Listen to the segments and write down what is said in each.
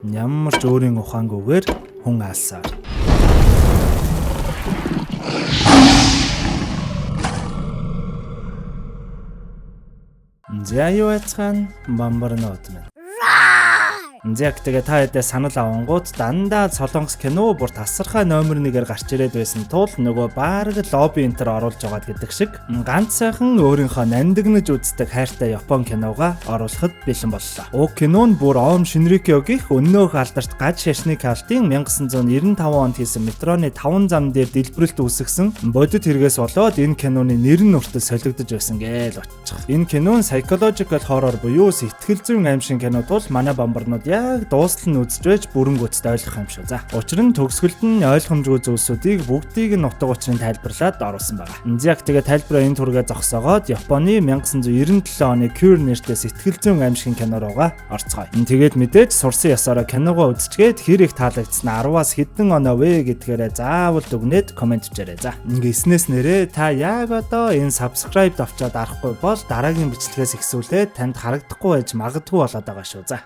Ямар ч өөрийн ухаангүйгээр хүн алсаар. За юу яцхан бамбарнууд минь. Зэг тэгээ та хэдээ санал авангууд дандаа солонгос кино бүр тасархай номер 1-ээр гарч ирээд байсан тул нөгөө бараг лобби энтер оруулж байгаад гэдэг шиг ганц сайхан өөрийнхөө нандинаж үздэг хайртай Япон киногоо оруулахад бэлэн боллоо. Уг кино нь бүр Ом Шинрикёгийнх өнөөх алдарт гаж шашны калтын 1995 онд хийсэн метроны 5 зам дээр дэлбэрэлт үүсгэсэн бодит хэрэгээс болоод энэ киноны нэр нь хүртэл солигдож байсан гээл очих. Энэ кино нь psychological horror буюу сэтгэл зүйн аимшиг кино тул манай бамбарнууд яг дуустал нь үзэж байж бүрэн гүйцэд ойлгох юм шүү. За. Учир нь төгсгөлд нь ойлгомжгүй зүйлсүүдийг бүгдийг нь утга учирыг тайлбарлаад оруулсан байгаа. Яг тэгээ тайлбараа энэ түргээ зогсоогоод Японы 1997 оны Cure нэртэй сэтгэл зүйн аимшигын кино руугаа орцгоё. Тэгээд мэдээж сурсан ёсороо киногоо үзчихээд хэр их таалагдсан 10-аас хэдэн оноо вэ гэдгээрээ заавал дүгнээд комент бичээрэй. За. Ингэснээс нэрээ та яг одоо энэ subscribe давчаад арахгүй бол дараагийн бичлэгээс ихсүүлээд танд харагдахгүй байж магадгүй болоод байгаа шүү. За.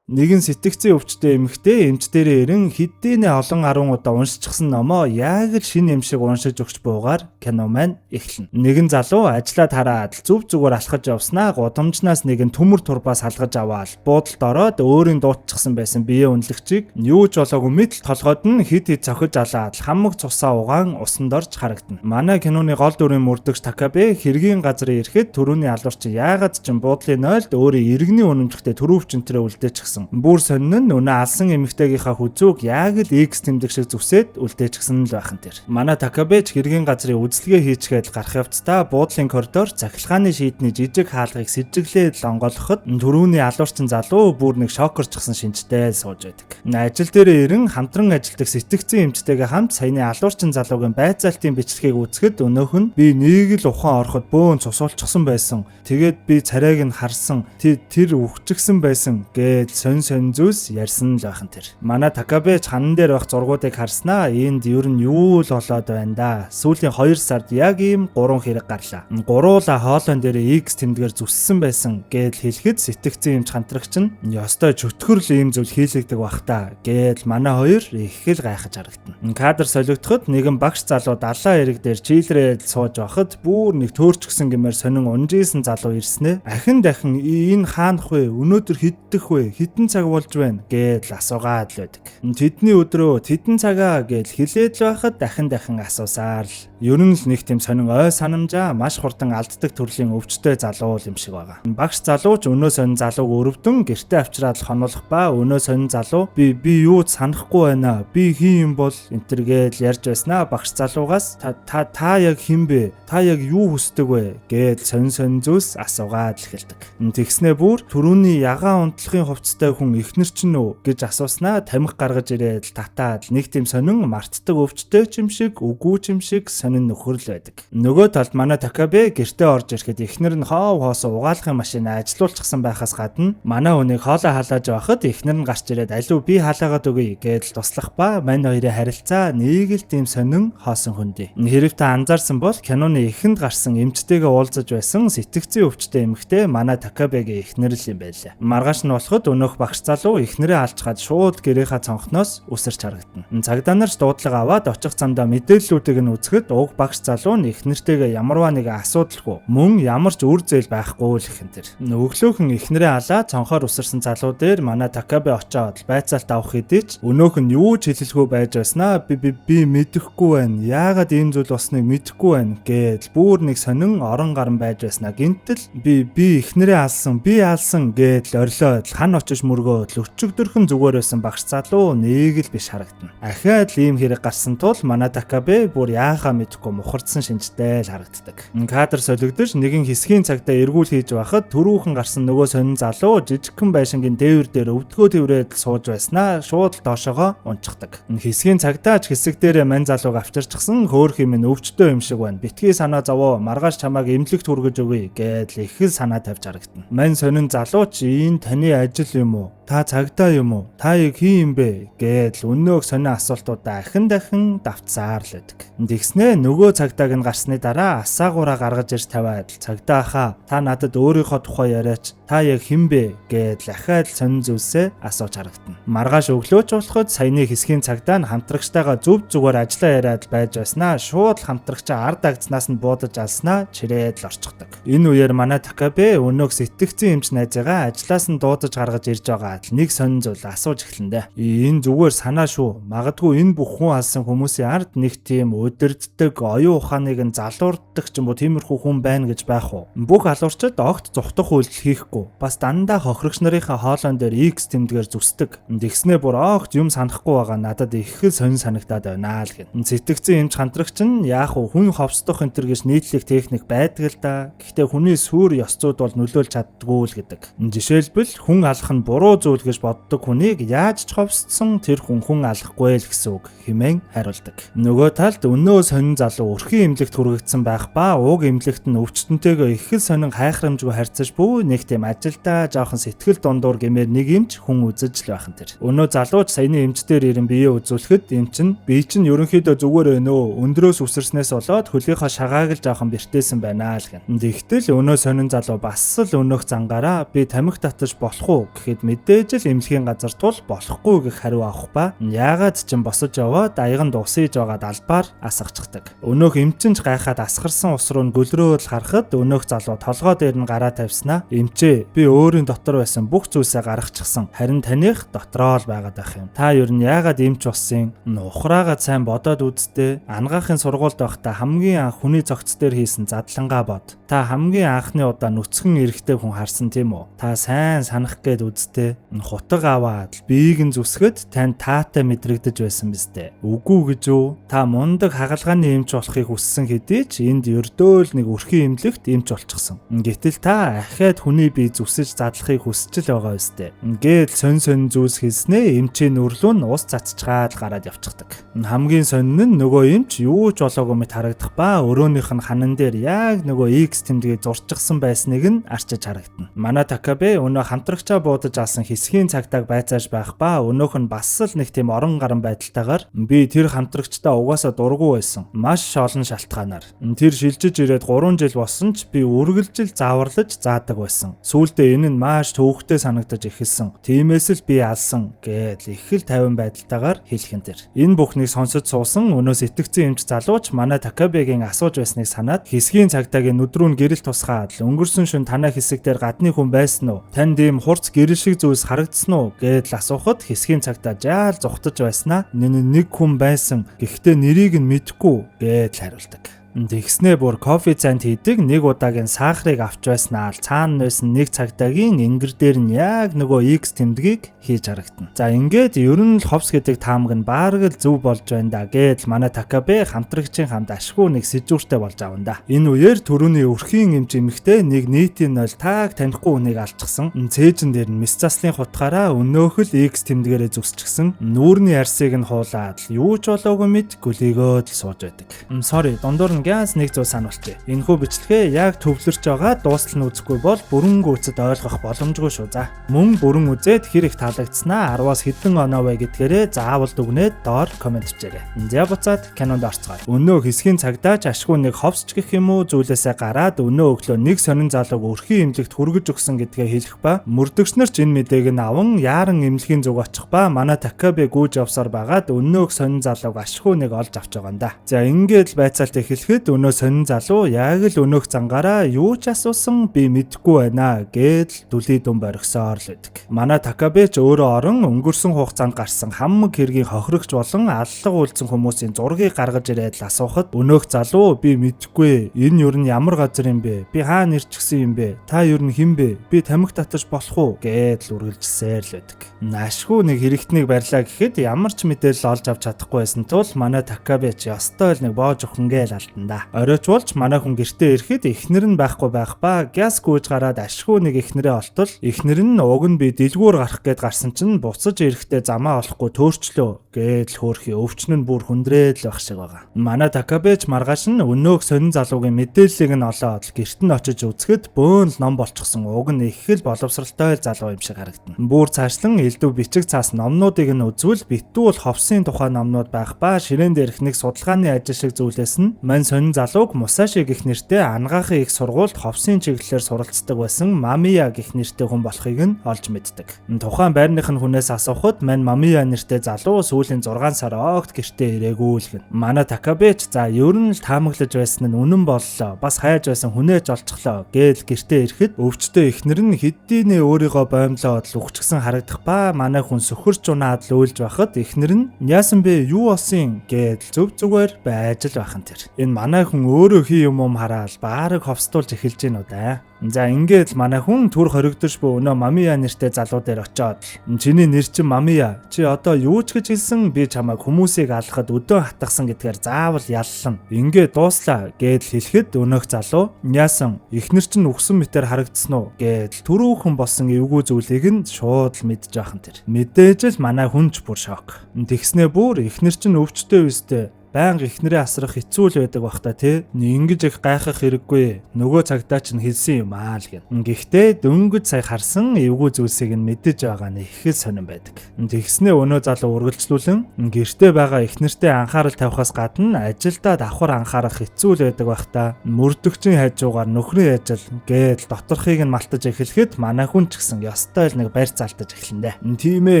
Нэгэн сэтгцэн өвчтөй эмэгтэй эмч дээрээ ирэн хэдийнэ олон 10 удаа уншчихсан номоо яг л шинэ юм шиг уншиж өгч буугаар кино маань эхэлнэ. Нэгэн залуу ажлаа тараад зүв зүгээр алхаж явснаа гудамжнаас нэгэн төмөр турбаас салгаж аваад буудалд ороод өөрийн дуутчихсан байсан бие үнэлэгчийг юу ч болоогүй мэдл толгойд нь хид хид цохиж алаад хамаг цусаа угаан усанд орж харагдана. Манай киноны гол дүрийн мөрдөгч Такабе хэргийн газар ирэхэд төрөүний алуурчин яагаад ч буудлын нойлд өөрийн иргэний үнэмлэхтэй төрөвчнтрээ үлдээчихсэн. Бүр сонин нь өнөө алсан эмэгтэйгийнхаа хүзүүг яг л X тэмдэг шиг зүсээд үлдээчихсэн л байх нь тэр. Манай Такабеч хэргийн газрын үзлэгээ хийчгээд гарах явцдаа буудлын коридор цахилгааны шийдний жижиг хаалгыг сэжиглээд л онгойлгоход төрүүний алуурчин залуу бүр нэг шокорчсон шинжтэй сууж байдаг. Ажил дээрээ ирэн хамтран ажилладаг сэтгцэн эмчтэйгээ хамт саяны алуурчин залуугийн байцаалтын бичлэгийг үзэхэд өнөөх нь би нэг л ухаан ороход бөөн цусуулчихсан байсан. Тэгээд би царайг нь харсан. Тэр үхчихсэн байсан гэж сонь сонь зүйлс ярьсан л байх нь тэр. Манай Такабеч ханан дээр байх зургуудыг харснаа энд ер нь юу л болоод байна да. Сүүлийн 2 сард яг ийм 3 хэрэг гарлаа. Гуруула хоолойн дээр X тэмдгээр зүссэн байсан гэдэл хэлэхэд сэтгцэн эмч хантрагч нь ёстой чөтгөр л ийм зүйл хийлэгдэг бах та гэдэл манай хоёр их л гайхаж харагдана. Кадр солигдоход нэгэн багш залуу далайн эрэг дээр чийлрээд сууж байхад бүр нэг төөрчгсөн гэмээр сонин унжижсэн залуу ирснэ. Ахин дахин энэ хаанах вэ? Өнөөдөр хэддэх вэ? Хэдэн цаг болж байна гэдэл асуугаад л байдаг. Тэдний өдрөө тэдэн цагаа гэдэл хэлээд л байхад дахин дахин асуусаар л ер нь л нэг тийм сонин ой санамжаа маш хурдан алддаг төрлийн өвчтөй залуу юм шиг байгаа. Багш залуу ч өнөө сонин залууг өрөвдөн гэртээ авчираад хонолох ба өнөө сонин залуу би юу ч санахгүй байна. Би хин юм бол энтер гээл ярьж байснаа багш залуугаас та та яг хэн бэ? Та яг юу хүсдэг вэ? Гээл сонин сонин зүйлс асуугаад л эхэлдэг. Тэгснээ бүр түрүүний ягаан унтлахын хувцастай хүн эхнэр чинь үү гэж асууснаа тамхи гаргаж ирээд татаад нэг тийм сонин мартдаг өвчтөй ч юм шиг үгүй ч юм шиг сонин нөхөр л байдаг. Нөгөө талд манай Такабе гэртээ орж ирэхэд эхнэр нь хов хоосоо угаалгын машин ажилуулчихсан байхаас гадна манай хүнийг хоолой халааж байхад эхнэр нь гарч ирээд алив би халаагаад өгье гэдэл туслах ба мань хоёрын харилцаа нэг л тийм сонин хоосон хөндий. Хэрв та анзаарсан бол киноны эхэнд гарсан эмчтэйгээ уулзаж байсан сэтгцэн өвчтөй эмэгтэй манай Такабегийн эхнэр л юм байлаа. Маргааш нь болоход өнөөх багш залуу эхнэрээ алчхаад шууд гэрийнхаа цонхноос үсэрч харагдана. Цагдаа нар ч дуудлага аваад очих замдаа мэдээллүүдийг нь үзэхэд уг багш залуу нь эхнэртэйгээ ямарваа нэгэн асуудалгүй мөн ямар ч үр зээл байхгүй л ихэн тэр. Өглөөхөн эхнэрээ алаа цонхоор үсэрсэн залуу дээр манай Такабе очоод байцаалт авах хэдий ч өнөөх нь юу ч хэлэлгүй байж байснаа би мэдэхгүй байна. Яагаад ийм зүйл болсныг мэдэхгүй байна гэдэл бүр нэг сонин орон гарan байж байснаа гинтэл би эхнэрээ алсан би алсан гэдэл орилоод хан очиж мөргөөд өчигдөрхөн зүгээр байсан багш залуу нэг л биш харагдана. Ахиад л ийм хэрэг гарсан тул манай Такабе бүр яахаа мэдэхгүй мухардсан шинжтэй л харагддаг. Кадр солигдож нэгэн хэсгийн цагтаа эргүүл хийж байхад түрүүхэн гарсан нөгөө сонин залуу жижигхэн байшингийн дээвэр дээр өвдгөө тэврээд сууж байснаа шууд л доошоогоо унчихдаг. Хэсгийн цагтаа ч хэсэг дээрээ мань залууг авчирчихсан хөөх юм нь өвчтөө юм шиг байна. Битгий санаа зовоо маргааш чамайг эмнэлэгт хүргэж өгье гэдэл их л санаа тавьж харагдана. Мань сонин залуу ч энэ таны ажил юм уу? Та цагдаа юм уу? Та яг хин юм бэ? Гэдэл өнөөх сонин асуултуудаа ахин дахин давтсаар л байдаг. Тэгснээ Тэгснээ нөгөө цагдааг нь гарсны дараа асаагаараа гаргаж ирж тавиад цагдаа хаа та надад өөрийнхөө тухай яриач та яг хэн бэ гэдэл ахаад сонин зүйлсээ асууж харагдана. Маргааш өглөөч болоход саяны хэсгийн цагдаа нь хамтрагчтайгаа зөв зүгээр ажиллаа яриад байж байснаа шууд л хамтрагчаа ард агцнаас нь буудаж алснаа чирээд л орчихдог. Энэ үеэр манай Такабе өнөөх сэтгэгдсэн эмч найзыгаа ажлаас нь дуудаж гаргаж ирж байгаа л нэг сонин зүйл асууж эхлэндэ. Энэ зүгээр санаа шүү. Магадгүй энэ бүх хүн алсан хүмүүсийн ард нэг тийм удирддаг, оюун ухааныг нь залуурддаг ч юм уу тиймэрхүү хүн байна гэж байх уу? Бүх алуурчид огт зугтах үйлдэл хийхгүй. Бас дандаа хохирогч нарынхаа хоолойн дээр X тэмдгээр зүсдэг. Тэгснээ бүр огт юм санахгүй байгаа надад их л сонин санагдаад байна л гэн. Сэтгэгдсэн эмч хамтрагч нь яах вэ? Хүн ховсдох энэ төр гэж нийтлэг техник байдаг л да. Гэхдээ хүний сүр ёс зүйд бол нөлөөлж чаддгүй л гэдэг. Жишээлбэл хүн алах нь буруу зүйл гэж боддог хүнийг яаж ч ховсдсон тэр хүн хүн алахгүй л гэсэн үг хэмээн хариулдаг. Нөгөө талд өнөө сонин залуу өрхийн эмнэлэгт хүргэгдсэн байх ба уг эмнэлэгт нь өвчтөнтэйгөө их л сонин хайхрамжгүй харьцаж бүү нэг тийм ажилдаа жоохон сэтгэл дундуур гэмээр нэг эмч хүн үзэж л байх нь тэр. Өнөө залууч саяны эмч дээр ирэн биеэ үзүүлэхэд эмч нь би чинь ерөнхийдөө зүгээр өнөө өндрөөс үсэрснээс болоод хөлийнхөө шагааг л жоохон бэртээсэн байна л гэн. Тэгтэл өнөө сонин залуу бас л өнөөх зангаараа би тамхи татаж болох уу гэхэд мэдээж л эмнэлгийн газар тул болохгүй гэх хариу авах ба яагаад ч юм босож яваад аяганд усыж байгаад албаар асгачихдаг. Өнөөх эмчин ч гайхаад асгарсан ус руу гөлрөөл харахад өнөөх залуу толгой дээр нь гараа тавьснаа эмчээ би өөрийн дотор байсан бүх зүйлсээ гаргачихсан. Харин таних дотроо л байгаад байх юм. Та ер нь яагаад эмч болсон юм? Ухраагаад сайн бодоод үздээ. Ангаахын сургуульд байхдаа хамгийн анх хүний цогц дээр хийсэн задлангаа бод. Та хамгийн анхны удаа нүцгэн эрэгтэй хүн харсан тийм үү? Та сайн санах гээд үздээ. Хутга аваад биеийг нь зүсгэд танд таатай мэдрэгдэж байсан биз дээ. Үгүй гэж үү? Та мундаг хагалгааны эмч болохыг хүссэн хэдий ч энд ердөө л нэг өрхийн эмнэлэгт эмч болчихсон. Гэтэл та ахиад хүний бие зүсэж задлахыг хүсэж л байгаа биз дээ. Ингээд сонь сонь зүйлс хэлснээ эмчийн нүрлүү нь ус цацчгаад гараад явчихдаг. Хамгийн сонин нь нөгөө эмч юу ч болоогүй мэт харагдах ба өрөөнийх нь ханан дээр яг нөгөө X тэмдгийг зурчихсан байсныг нь арчиж харагдана. Манай Такабе өнөө хамтрагчаа буудаж алсан хэсгийн цагтааг байцааж байх ба өнөөх нь бас л нэг тийм орон гарan байдалтайгаар би тэр хамтрагчдаа угаасаа дургүй байсан. Маш олон шалтгаанаар. Тэр шилжиж ирээд 3 жил болсон ч би үргэлжил зааварлаж заадаг байсан. Сүүлдээ энэ нь маш төвөгтэй санагдаж эхэлсэн. Тиймээс л би алсан гэдэл их л тайван байдалтайгаар хэлэх юм тэр. Энэ бүхнийг сонсож суусан өнөө сэтгэгдсэн эмч залууч манай Такабегийн асууж байсныг санаад хэсгийн цагдаагийн нүд рүү нь гэрэл тусгаад өнгөрсөн шөнө танай хэсэг дээр гадны хүн байсан уу? Танд ийм хурц гэрэл шиг зүйлс харагдсан уу? гэдэл асуухад хэсгийн цагдаа жаал зугтаж байснаа нэг хүн байсан. Гэхдээ нэрийг нь мэдэхгүй гэдэл хариулдаг. Тэгснээ бүр кофе цайнд хийдэг нэг удаагийн сахарыг авч байснаа л цаана байсан нэг цагдаагийн ингэр дээр нь яг нөгөө X тэмдгийг хийж харагдана. За ингээд ер нь л ховс гэдэг таамаг нь бараг л зөв болж байна да гэдэл манай Такабе хамтрагчийн хамт ашгүй нэг сэжүүртэй болж авна да. Энэ үеэр төрөний өрхийн эмч эмэгтэй нэг нийтийн 0 тааг танихгүй хүнийг алчихсан. Цээжин дээр нь мэс заслын хутгаараа өнөөх л X тэмдгээрээ зүсчихсэн. Нүүрний арсыг нь хуулаад юу ч болоогүй мэд гөлийгөөд л сууж байдаг. Sorry, дундуур нь газ нэг зүйл сануулчих. Энэхүү бичлэгээ яг төвлөрч байгаа дуустал нь үзэхгүй бол бүрэн гүйцэд ойлгох боломжгүй шүү. За мөн бүрэн үзээд хэр их таалагдсанаа 10-аас хэдэн оноо вэ гэдгээрээ заавал дүгнээд доор комент бичээрэй. За буцаад кинонд орцгоё. Өнөө хэсгийн цагдаач ашгүй нэг ховсч гэх юм уу зүйлээсээ гараад өнөө өглөө нэг сонин залууг өрхийн эмнэлэгт хүргэж өгсөн гэдгээ хэлэх ба мөрдөгч нар ч энэ мэдээг нь аван яаран эмнэлгийн зүг очих ба манай Такабе гүйж явсаар байгаад өнөөх сонин залууг ашгүй нэг олж авч байгаа юм да. За ингээд л байцаалт эхлэхэд өнөө сонин залуу яг л өнөөх зангаараа юу ч асуусан би мэдэхгүй байна гэдэл дүлий дүн боргисоор л байдаг. Манай Такабе ч өөрөө орон өнгөрсөн хугацаанд гарсан хамаг хэргийн хохирогч болон аллага үлдсэн хүмүүсийн зургийг гаргаж ирээд л асуухад өнөөх залуу би мэдэхгүй энэ юу нь ямар газар юм бэ? Би хаана ирчихсэн юм бэ? Та юу нь хэн бэ? Би тамхи татаж болох уу? гэдэл үргэлжилсээр л байдаг. Ашгүй нэг хэрэгтнийг барьлаа гэхэд ямар ч мэдээлэл олж авч чадахгүй байсан тул манай Такабе ч ёстой л нэг боож өхөн гээл алдан да. Оройч болж манай хүн гэртээ ирэхэд эхнэр нь байхгүй байх ба гяс гүйж гараад ашгүй нэг эхнэрээ олтол эхнэр нь уг нь би дэлгүүр гарах гээд гарсан чинь буцаж ирэхдээ замаа олохгүй төөрчлөө Гээл хөөрхий өвчин нь бүр хүндрээд л байх шиг байгаа. Манай Такабеч маргааш нь өнөөх сонин залуугийн мэдээллийг нь олоод гэрт нь очиж үзэхэд бөөн л ном болчихсон, уг нь их л боловсралтай залуу юм шиг харагдана. Бүр цаашлан элдв бичиг цаас номнуудыг нь үзвэл битүүл ховсын тухай номнууд байх ба ширээн дээрх нэг судалгааны ажил шиг зүйлээс нь мань сонин залууг Мусаши гэх нэртэй ангаахын их сургуульд ховсын чиглэлээр суралцдаг байсан Мамия гэх нэртэй хүн болохыг нь олж мэддэг. Тухайн байрных нь хүнээс асуухад мань Мамия нэртэй залуу сүүлийн 6 сар огт гэртээ ирээгүй л гэн. Манай Такабеч за ер нь л таамаглаж байсан нь үнэн боллоо. Бас хайж байсан хүнээж олчихлоо гээл гэртээ ирэхэд өвчтөе эхнэр нь хэдийнэ өөрийгөө боомлоод л үхчихсэн харагдах ба манай хүн сөхөрч унаад л уйлж байхад эхнэр нь яасан бэ, юу болсон гээл зөв зүгээр байж л байх нь тэр. Энэ манай хүн өөрөө хий юм хараал баараг ховстуулж эхэлж гин үү да. За ингээд л манай хүн түр хоригдож буй өнөө Мамия нэртэй залуу дээр очиод чиний нэр чинь Мамия, чи одоо юу ч гэж хэлсэн би чамайг хүмүүсийг алхахад өдөө хатгасан гэдгээр заавал яллана. Ингээд дууслаа гээд л хэлэхэд өнөөх залуу яасан эхнэр чинь үхсэн мэтэр харагдсан уу гээд л түрүүхэн болсон эвгүй зүйлийг нь шууд л мэдж байхан тэр. Мэдээж л манай хүн ч бүр шок. Тэгснээ бүр эхнэр чинь өвчтөй өстэй байнга эхнэрээ асрах хэцүү л байдаг бах та тий. Ингэж их гайхах хэрэггүй. Нөгөө цагдаа чинь хэлсэн юм аа л гэн. Гэхдээ дөнгөж сая харсан эвгүй зүйлсийг нь мэдэж байгаа нь их л сонирн байдаг. Тэгснээ өнөө залуу үргэлжлүүлэн гэртээ байгаа эхнэртээ анхаарал тавихаас гадна ажилдаа давхар анхаарах хэцүү л байдаг бах та. Мөрдөгчийн хажуугаар нөхрийн ажил гээл доторхыг нь малтаж эхлэхэд манай хүн ч гэсэн ёстой л нэг барь залтаж эхлэндэ. Тийм ээ,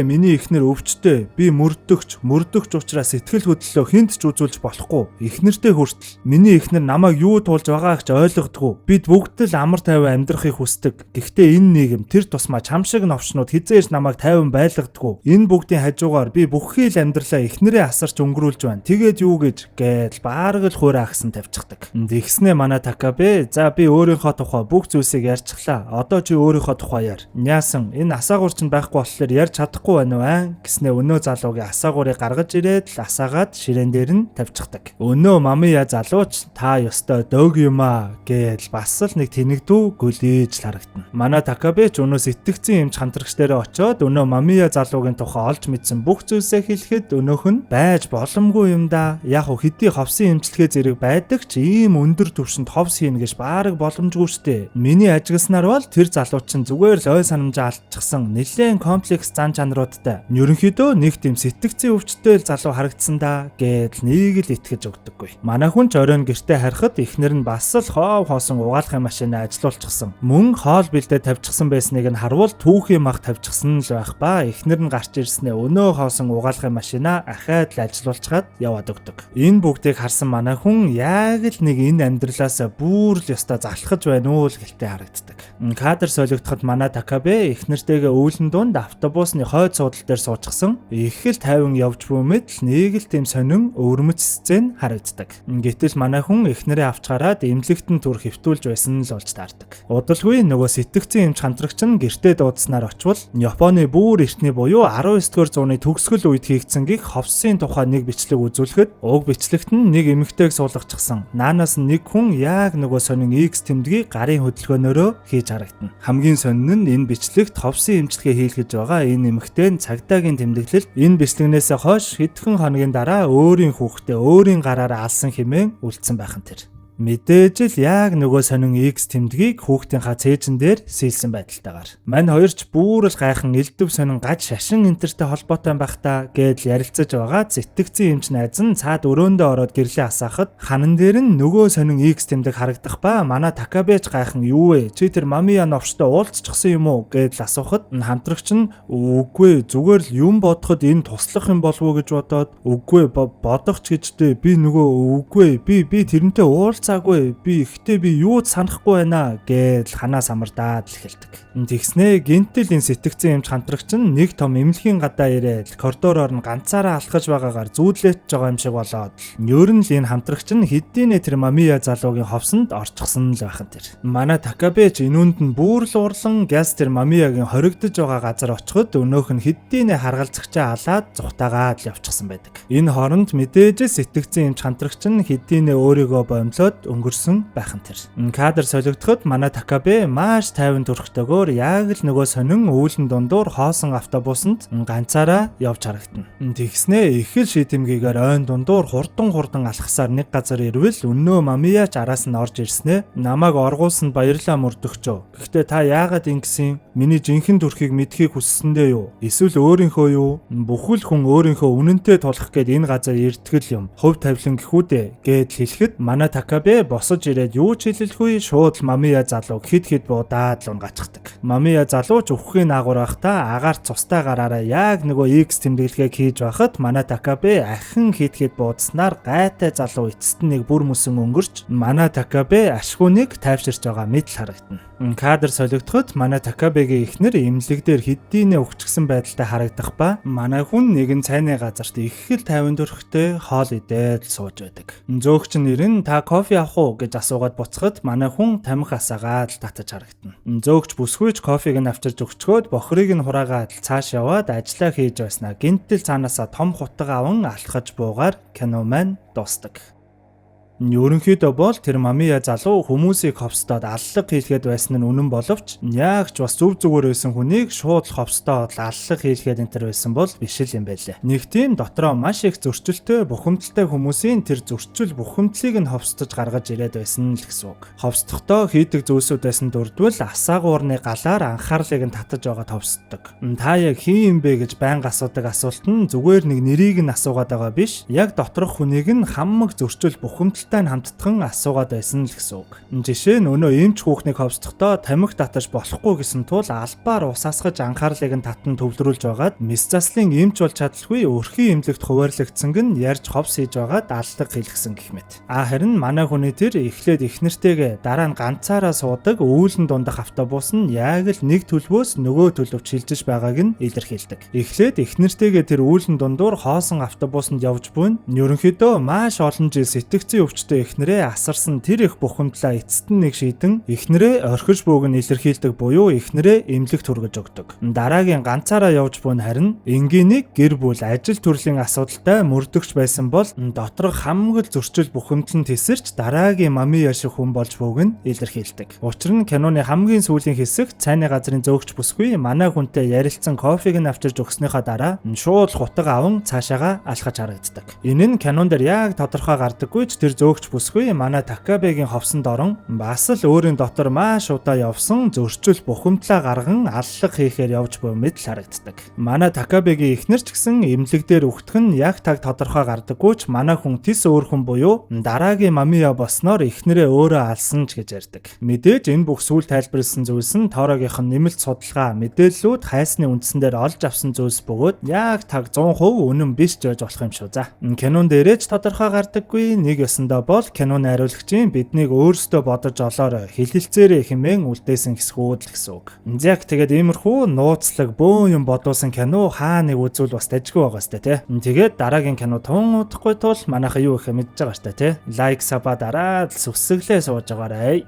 миний эхнэр өвчтөй. Би мөрдөгч, мөрдөгч учраас сэтгэл хөдлөлөө хүнд ч үзүүлж болохгүй. Эхнэртэй хүртэл миний эхнэр намайг юу туулж байгааг ч ойлгодгүй. Бид бүгд л амар тайван амьдрахыг хүсдэг. Гэхдээ энэ нийгэм тэр тусмаа чам шиг новшнууд хизээж намайг тайван байлгадаггүй. Энэ бүгдийн хажуугаар би бүхий л амьдралаа эхнэрээ асарч өнгөрүүлж байна. Тэгээд юу гэж гээл баараг л хуурай агсан тавьчихдаг. Тэгснээ манай Такабе за би өөрийнхөө тухай бүх зүйлсийг ярьчихлаа. Одоо чи өөрийнхөө тухай яар. Яасан энэ асаагуур чинь байхгүй болохоор ярьж чадахгүй байна уу аа гэснээ өнөө залуугийн асаагуурыг гаргаж ирээд л асаагаад ширээн дээр нь тавьчихдаг. Өнөө Мамия залууч та ёстой дөг юм аа гээл бас л нэг тэнэгдүү гөлийж л харагдана. Манай Такабеч өнөө сэтгцэн эмч хамтрагч дээрээ очиод өнөө Мамия залуугийн тухай олж мэдсэн бүх зүйлсээ хэлэхэд өнөөх нь байж боломгүй юм да. Яг хөө хэдий ховсын эмчилгээ зэрэг байдаг ч ийм өндөр түвшинд ховс хийнэ гэж баараг боломжгүй штэ. Миний ажигласнаар бол тэр залуу чинь зүгээр л ой санамжаа алдчихсан нэлээн комплекс зан чанаруудтай. Ерөнхийдөө нэг тийм сэтгцэн өвчтөй л залуу харагдсан да гээл нэг л итгэж өгдөггүй. Манай хүн ч оройн гэртээ харахад эхнэр нь бас л хов хоосон угаалгын машинаа ажилуулчихсан. Мөн хоол бэлдээ тавьчихсан байсныг нь харвал түүхийн мах тавьчихсан л байх ба эхнэр нь гарч ирснээ өнөө хоосон угаалгын машинаа ахаад л ажилуулчихад яваад өгдөг. Энэ бүгдийг харсан манай хүн яг л нэг энэ амьдралаасаа бүр л ёстой залхаж байна уу л гэлтэй харагддаг. Кадр солигдоход манай Такабе эхнэртэйгээ үүлэн дунд автобусны хойд суудал дээр суучихсан. Их л тайван явж бүүмэд л нэг л тийм сонин өвөрмөц сцен харагддаг. Гэтэл манай хүн эхнэрээ авч гараад эмнэлэгтэн түр хэвтүүлж байсан л болж таардаг. Удалгүй нөгөө сэтгцэн эмч хамтрагч нь гэртээ дуудсанаар очвол Японы бүр эртний буюу 19-р зууны төгсгөл үед хийгдсэн гих ховсын тухай нэг бичлэг үзүүлэхэд уг бичлэгт нь нэг эмэгтэйг суулгачихсан. Наанаас нь нэг хүн яг нөгөө сонин X тэмдгийг гарын хөдөлгөөнөөрөө хийж харагдана. Хамгийн сонин нь энэ бичлэгт ховсын эмчилгээ хийлгэж байгаа энэ эмэгтэй нь цагдаагийн тэмдэглэл энэ бичлэгнээс хойш хэдхэн хоногийн дараа өөрийн хүүхдээ өөрийн гараараа алсан хэмээн үлдсэн байх нь тэр. Мэдээж л яг нөгөө сонин X тэмдгийг хүүхдийнхаа цээжин дээр сийлсэн байдалтайгаар. Мань хоёр ч бүр л гайхан элдв сонин гаж шашин энтертэй холбоотой байх та гэдэл ярилцаж байгаа сэтгцэн эмч найз нь цаад өрөөндөө ороод гэрлээ асаахад ханан дээр нь нөгөө сонин X тэмдэг харагдах ба манай Такабеч гайхан юу вэ? Чи тэр Мамия новштой уулзчихсан юм уу гэдэл асуухад хамтрагч нь үгүй зүгээр л юм бодоход энэ туслах юм болов уу гэж бодоод үгүй бодох ч гэжтэй би нөгөө үгүй би тэрнтэй уулз уулзаагүй би ихтэй би юу ч санахгүй байна гээл ханаас самардаад л эхэлдэг. Тэгснээ гинтэл энэ сэтгцэн эмч хамтрагч нь нэг том эмнэлгийн гадаа ирээд коридороор нь ганцаараа алхаж байгаагаар зүүдлээч байгаа юм шиг болоод ер нь л энэ хамтрагч нь хэдийнэ тэр Мамия залуугийн ховсонд орчихсон л байх нь тэр. Манай Такабеч энүүнд нь бүр л урлан гяс тэр Мамиягийн хоригдож байгаа газар очиход өнөөх нь хэдийнэ харгалзагчаа алаад зүхтаагаад л явчихсан байдаг. Энэ хооронд мэдээж сэтгцэн эмч хамтрагч нь хэдийнэ өөрийгөө боомлоод орхиод өнгөрсөн байх нь тэр. Кадр солигдоход манай Такабе маш тайван төрхтэйгээр яг л нөгөө сонин үүлэн дундуур хоосон автобусанд ганцаараа явж харагдана. Тэгснээ их л шийдэмгийгээр ойн дундуур хурдан хурдан алхасаар нэг газар ирвэл өнөө Мамияч араас нь орж ирснээ намайг оргуулсанд баярлалаа мөрдөгчөө. Гэхдээ та яагаад ингэсэн? Миний жинхэнэ төрхийг мэдхийг хүссэндээ юу? Эсвэл өөрийнхөө юу? Бүхэл хүн өөрийнхөө үнэнтэй тулах гээд энэ газар ирдэг л юм. Хувь тавилан гэхүүдээ гээд хэлэхэд манай Такабе босож ирээд юу ч хэлэлгүй шууд Мамия залуу хэд хэд буудаад л унгаачихдаг. Мамия залуу ч үхэхийн агуур байхдаа агаар цустай гараараа яг нөгөө X тэмдэглэгийг хийж байхад манай Такабе ахин хэд хэд буудснаар гайтай залуу эцэст нь нэг бүр мөсөн өнгөрч манай Такабе ашгүйнийг тайвширч байгаа мэт л харагдана. Кадр солигдоход манай Такабегийн эхнэр эмнэлэг дээр хэдийнэ үхчихсэн байдалтай харагдах ба манай хүн нэгэн цайны газарт их л тайван төрхтэй хоол идээд л сууж байдаг. Зөөгч нь ирэн та кофе авах уу гэж асуугаад буцахад манай хүн тамхи асаагаад л татаж харагдана. Зөөгч бүсгүйч кофег нь авчирч өгчхөөд бохрыг нь хураагаад цааш яваад ажиллаа хийж байснаа гинтэл цаанаасаа том хутга аван алхаж буугаар кино маань дуустдаг. Ерөнхийдөө бол тэр Мамия залуу хүмүүсийг ховсдоод аллаг хийлгээд байсан нь үнэн боловч яг ч бас зүв зүгээр байсан хүнийг шууд л ховсдоод аллаг хийлгээд энэ төр байсан бол биш л юм байлээ. Нэг тийм дотроо маш их зөрчилтэй бухимдалтай хүмүүсийн тэр зөрчил бухимдлыг нь ховсдож гаргаж ирээд байсан л гэсэн үг. Ховсдохдоо хийдэг зүйлсүүдээс нь дурдвал асаагуурны галаар анхаарлыг нь татаж байгаа ховсддог. Та яг хин юм бэ гэж байнга асуудаг асуулт нь зүгээр нэг нэрийг нь асуугаад байгаа биш. Яг доторх хүнийг нь хамаг зөрчил бухимдал хамттхан асуугаад байсан л гэсэн үг. Жишээ нь өнөө эмч хүүхнийг ховсдохдоо тамхи татаж болохгүй гэсэн тул албаар усаасгаж анхаарлыг нь татан төвлөрүүлж байгаад мэс заслын эмч бол чадалгүй өрхийн эмнэлэгт хуваарлагдсан гэн ярьж ховс хийж байгаад аллаг хэлгсэн гэх мэт. А харин манай хүний тэр эхлээд их нэртэйгээ дараа нь ганцаараа суудаг үүлэн дундах автобус нь яг л нэг төлбөөс нөгөө төлөвт шилжиж байгааг нь илэрхийлдэг. Эхлээд их нэртэйгээ тэр үүлэн дундуур хоосон автобусанд явж буйн ерөнхийдөө маш олон жил сэтгцэн өвчтөй эхнэрээ асарсан тэр их бухимдлаа эцэст нь нэг шийдэн эхнэрээ орхиж бууг нь илэрхийлдэг буюу эхнэрээ эмнэлэгт хүргэж өгдөг. Дараагийн ганцаараа явж буйн харин энгийнийг гэр бүл ажил төрлийн асуудалтай мөрдөгч байсан бол доторх хамаг л зөрчил бухимдал нь тесэрч дараагийн Мамия шиг хүн болж бууг нь илэрхийлдэг. Учир нь киноны хамгийн сүүлийн хэсэг цайны газрын зөөгч бүсгүй манай хүнтэй ярилцсан кофег нь авчирч өгснөөхөө дараа шууд хутга аван цаашаага алхаж харагддаг. Энэ нь кинон дээр яг тодорхой гардаггүй ч тэр зөөгч бүсгүй манай Такабегийн ховсонд орон бас л өөрийн дотор маш удаа явсан зөрчил бухимдлаа гарган аллаг хийхээр явж буй мэт л харагддаг. Манай Такабегийн эхнэр ч гэсэн эмнэлэг дээр үхтэх нь яг таг тодорхой гардаггүй ч манай хүн тис өөр хүн буюу дараагийн Мамия болсноор эхнэрээ өөрөө алсан ч гэж ярьдаг. Мэдээж энэ бүх сүүл тайлбарласан зүйлс нь Тоорогийнх нь нэмэлт судалгаа мэдээллүүд хайсны үндсэн дээр олж авсан зүйлс бөгөөд яг таг 100% үнэн биш ч байж болох юм шүү. За кинон дээрээ ч тодорхой гардаггүй нэг ёсондоо бол киноны хариулагчийн биднийг өөрсдөө бодож олоор хэлэлцээрээ хэмээн үлдээсэн хэсгүүд л гэсэн үг. Яг тэгээд иймэрхүү нууцлаг бөөн юм бодуулсан кино хаа нэг үзвэл бас дажгүй байгаа сте тий. Тэгээд дараагийн кино тун удахгүй тул манайха юу их мэдж байгаа штэ тий. Лайк саба дараад сүсгэлээ сууж байгаарай.